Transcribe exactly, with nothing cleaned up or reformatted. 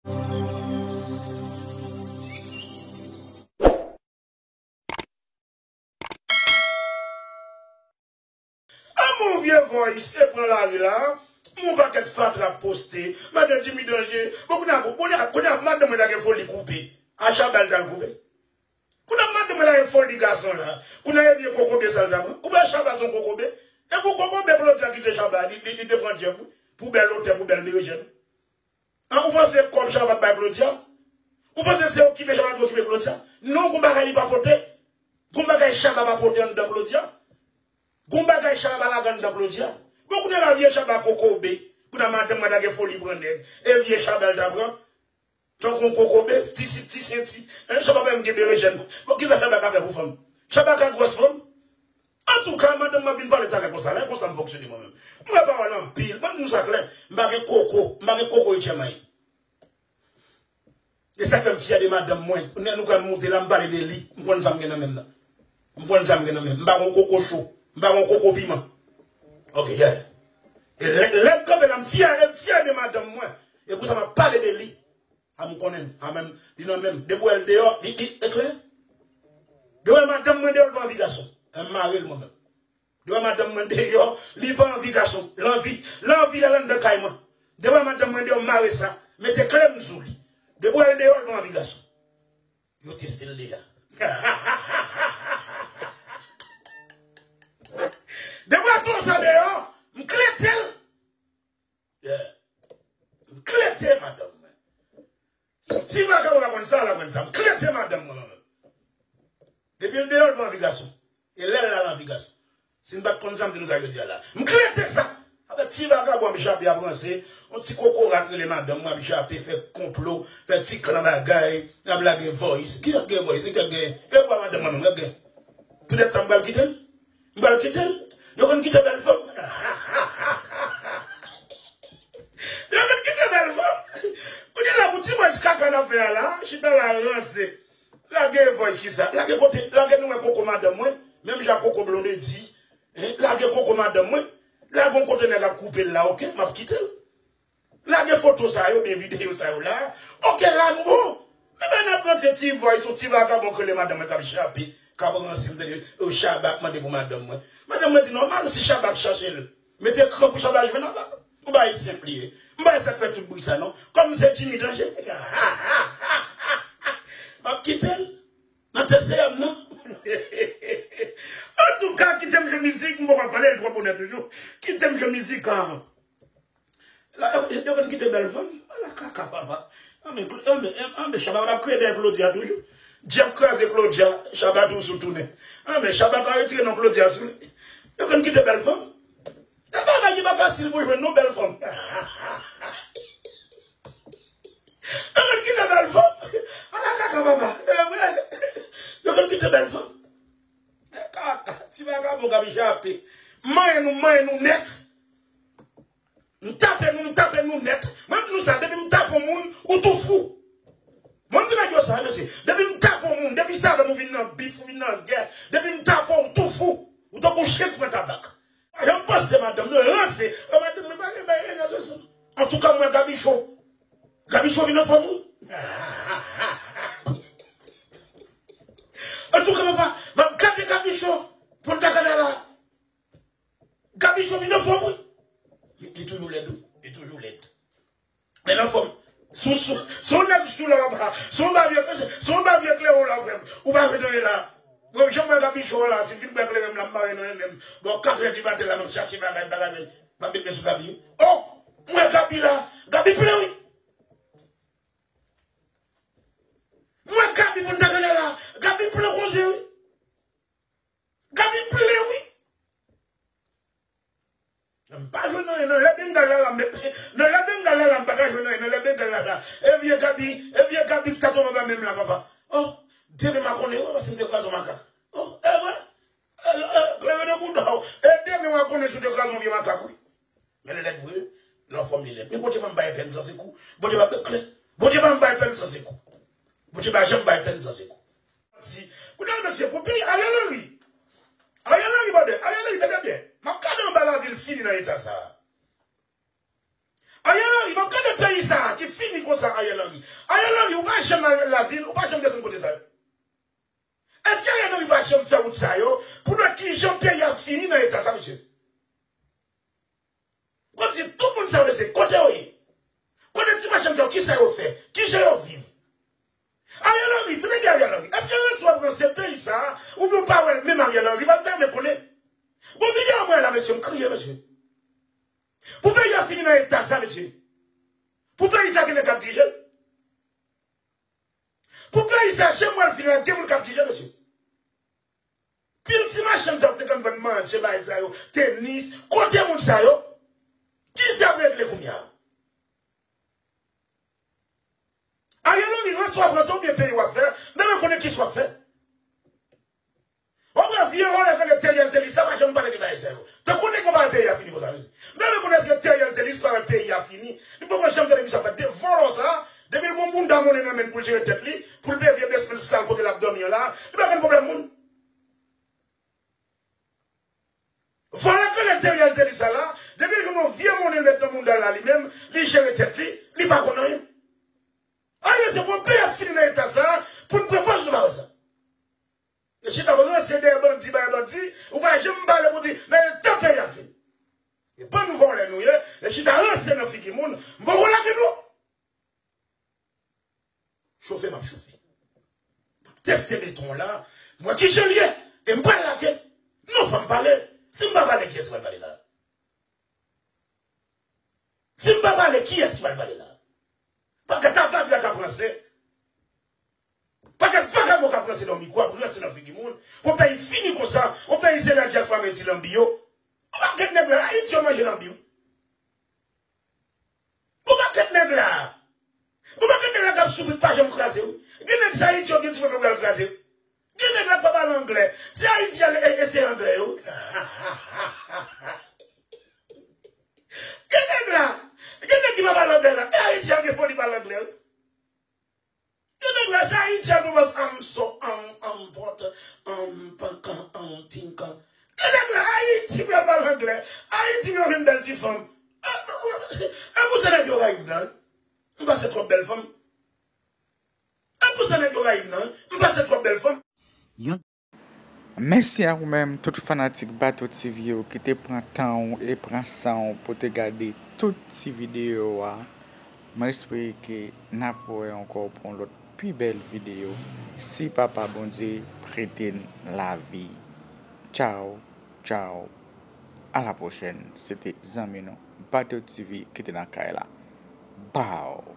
An, mon vye voice e pran lari la. Mon pakèt fatra ap poste. Madan Jimmy Danje. Bon, kounye a, kounye a, kounye a, madanm mwen lage foli koupe. A Shabba l t al koupe. Kounye a, madanm mwen lage foli gason la. Kounye a, e vye kokobe sa l t ap pran. Koupe Shabba se yon kokobe. E pou kokobe Claudia kite Shabba, li, li, li te pran Jeff, wi. Pou bèl otè, pou bèl berejèn. An, ou panse kòb Shabba bay Claudia? Ou panse se okipe Shabba te okipe Claudia? Non, gon bagay li pa pote. Gon bagay Shabba pa pote anndan Claudia. Gon bagay Shabba pa lage anndan Claudia. Bon, kounye a la vye Shabba kokobe. Kounye a madanm mwen lage foli pran nèg. E vye Shabba l ta pran. Tankou yon kokobe, ti si, ti senti. Hein, Shabba pa menm gen berejèn. Bon, kisa Shabba ka fè pou fanm? Shabba ka gwòs fanm? Antouka, madanm mwen vin pale talè konsa la, e konsa m fonksyone mwen menm. M wè pawòl anpil, ban m di nou sa klè, m pa gen koko, m pa gen koko etchèmay. E sa k fè m fyè de madanm mwen. Kounye a nou kwè m moute la, m pale de li, m konn sa m gen nan men m nan. M konn sa m gen nan men m. M pa gen koko cho, m pa gen koko piman. Ok, yeah. E lè, lè m kanpe la, m fyè, m fyè de madanm mwen. E pou sa m ap pale de li. A m konnen, a menm, li nan menm. Depi w wè l deyò, li, li, e klè. Depi w wè madanm mwen deyò, li pa anvi gason. E m mare l mwen menm. Depi w wè madanm mwen deyò, li pa anvi gason. L anvi, l anvi l al anndan kay mwen. Depi w wè madanm mwen deyò, m mare sa. Mete kle m sou li. Depi w wè l deyò, li pa anvi gason. Yo teste l deja. Depi w wè konsa deyò, m klete l. Yeah. M klete madanm mwen. Ti vagabon pa konn sa, l aprann sa. M klete madanm mwen, mwen menm. Depi l deyò, l pa anvi gason. E lè l la, l anvi gason. Si n pa t konn sa, m di nou sa jodi a la. M klete sa! Avèk ti vagabon ap jape, ap ranse, yon ti kokorat rele madanm mwen ap jape, fè konplo, fè ti klan bagay, ap lage voice. Kiyès gen voice? Kiyès gen? E vwa madanm mwen menm, kiyès gen? Poutèt sa, m pral kite l? M pral kite l? Yo konn kite bèl fanm? Yo konn kite bèl fanm? Kounye a la, pou ti mwen kaka n ap fè a la, chita la ranse. Lage voice kisa? Lage kote, lage nou wè koko madanm mwen, menm jan koko Blondedy. Hein? Lage koko madanm mwen. Lage yon kote nèg ap koupe l la, ok? M ap kite l. Lage foto sa yo, oubyen videyo sa yo la. Ok, la nou bon. Ebyen, n ap mande ti voice, yon ti vagabon k rele madanm mwen k ap jape, k ap ranse m tande, o, Shabba ap mande pou madanm mwen. Madanm mwen di nòmal, si Shabba ap chache l. Mete kran pou Shabba jwenn avè l. Yon bagay senp li ye. M pa wè sa k fè tout bri sa non. Kòm se Jimmy Danje. M ap kite l. Nan T C M nan. Antouka, kite m jwe mizik, m poko ap pale l twò bonè toujou. Kite m jwe mizik an. La, yo, yo konn kite bèl fanm. Ala kaka papa. Anben, Cla- anben, anben, Shabba t ap kreye dèyè Claudia toujou. Djab kraze Claudia, Shabba toujou tounen. Anben, Shabba t ap retire non Claudia sou li. Yo konn kite bèl fanm. E bagay ki pa fasil pou jwenn non bèl fanm. Yo konn kite bèl fanm. Ala kaka papa. E vre. Yo konn kite bèl fanm. E kaka. Ti vagabon k ap jape. Manyen nou, manyen nou nèt. M tape nou, m tape nou nèt. Mwen m di nou sa, depi m tape yon moun, ou tou fou. Mwen m di nèg yo sa, mesye. Depi m tape yon moun, depi se avè m ou vin nan bif, ou vin nan gè, depi m tape w, ou tou fou. Ou tankou chen k pran tabak. Pa janm poste madanm nou, ranse. E madanm mwen pa gen bay rezo sosyo. Antouka, m wè Gabichon. Gabichon vin anfòm wi. Antouka, papa, m ap gade Gabichon. Punta Cana la. Gabichon vin anfòm wi. Li, li toujou lèd wi. Li toujou lèd. Men l anfòm. Sou, sou, sou yon nèg sou la, papa. Sou yon ba vye, sou yon ba vye kleren la, frè m. Ou pa vle nan la. Bon, jan m wè Gabichon la, si m fin bwè kleren m la, m mare nan men m. Bon, katrè di maten la, m ap chache bagay, bagay, men m ap met men sou Gabi wi. Oh! M wè Gabi la. Gabi plen wi. M wè Gabi Punta Cana la. Gabi plen koze wi. Gabi plen wi. M pa jwenn anyen nan lè bengal la la, m, nan lè bengal la la, m pa ka jwenn anyen nan lè bengal la la. E vye Gabi, e vye Gabi ki ta tonbe anba men m la, papa. Oh, demen m a konnen wi, paske m te kraze yon makak. Oh, e vre? E, e, kleren nan bouda w. E demen w a konnen si w te kraze yon vye makak wi. Men li lèd vre, l anfòm li lèd. Men Bondye pa m bay pèn san sekou. Bondye pa, klè. Bondye pa m bay pèn san sekou. Bondye pa janm bay pèn san sekou. Di, kounye a mesye, pou peyi, Ariel Henry. Ariel Henry, brother, Ariel Henry, tande byen. M ap gade anba lavi l fini nan eta sa a. Ariel Henry, m ap gade peyi sa a ki fini konsa, Ariel Henry. Ariel Henry, ou pa janm al lavil, ou pa janm desann kote sa yo. Èske Ariel Henry pa janm fè wout sa yo pou n wè kijan peyi a fini nan eta sa, mesye? Kòmsi tout moun sa yo, mesye, kote yo ye? Kote ti machann sa yo, kisa yo fè? Kijan yo viv? Ariel Henry, tande byen Ariel Henry. Èske Renzo ap ranse peyi sa a, oubyen ou pa wè l menm Ariel Henry? Mwen ta renmen konnen. Bon, videyo mwen la, mesye, m kriye, mesye. Pou peyi a fini nan eta sa, mesye. Pou peyi sa gen nèg k ap dirije l. Pou peyi sa, jan m wè l fini la, gen moun k ap dirije l, mesye. Pil ti machann sa yo k te konn vann manje, bagay sa yo, tenis, kote moun sa yo? Kisa ap regle kounye a? Ariel Henry, ranse w ap ranse oubyen peyi w ap fè, m ta renmen konnen kisa w ap fè. W ap wè vye vòlè k rele Theriel Thelus la pa janm pale de bagay sa yo. Tankou nèg yo pa wè peyi a fini konsa, mesye. M ta renmen konnen èske Theriel Thelus pa wè peyi a fini. Li poko janm tande misye ap pale de vòlò sa, depi l gon bounda monnen nan men l pou l jere tèt li, pou l peye vye basement sal kote l ap dòmi an la, li pa konn pwoblèm moun. Vòlè k rele Theriel Thelus sa la, depi l jwenn yon vye monnen l met nan mounda l la li menm, li jere tèt li, li pa konn anyen. Anyen se pou peyi ap fini nan eta sa, pou n pran pòz nou pa wè sa. E chita ap ranse dèyè bandi, bay bandi, ou pa janm pale pou di nan eta peyi ap fini. E bann vòlè nou ye, e chita ranse nan figi moun, m poko lage nou. Chofe m ap chofe. M ap teste beton an la, m wè kijan l ye, e m pral lage. Non, fò m pale. Si m pa pale, kiyès ki pral pale la? Si m pa pale, kiyès ki pral pale la? Paske ta vag la k ap ranse. Pakèt vagabon k ap ranse nan mikwo, ap ranse nan figi moun. Yon peyi fini konsa, yon peyi se la dyaspora men ti lanbi yo. Yon pakèt nèg la, Ayiti yo manje lanbi yo. Yon pakèt nèg la. Yon pakèt nèg la k ap soufri k pa janm kraze yo. Gen nèg se Ayiti yo gen ti fanm yo pral kraze yo. Gen nèg la k pa pale anglè. Se Ayiti al e, e se anglè yo. Gen nèg la. Gen nèg ki pa pale anglè la. E Ayiti al gen foli pale anglè yo. Gen nèg la se Ayiti a nou baz am so am am pòt am pankan am tinkan. Gen nèg la Ayiti pral pale anglè. Ayiti pral jwenn bèl ti fanm. E pou sa nèg yo rayi m nan. M pase twòp bèl fanm. E pou sa nèg yo rayi m nan. M pase twòp bèl fanm. Mèsi a ou menm tout fanatik Bato TV yo ki te pran tan w e pran san w pou te gade tout ti videyo a. Mwen espere ke n ap wè ankò pou yon lòt pi bèl videyo si Papa Bondye prete n lavi. Tchaw, tchaw, a la pwochèn. Se te zanmi nou Bato TV ki te nan kay la. Baw.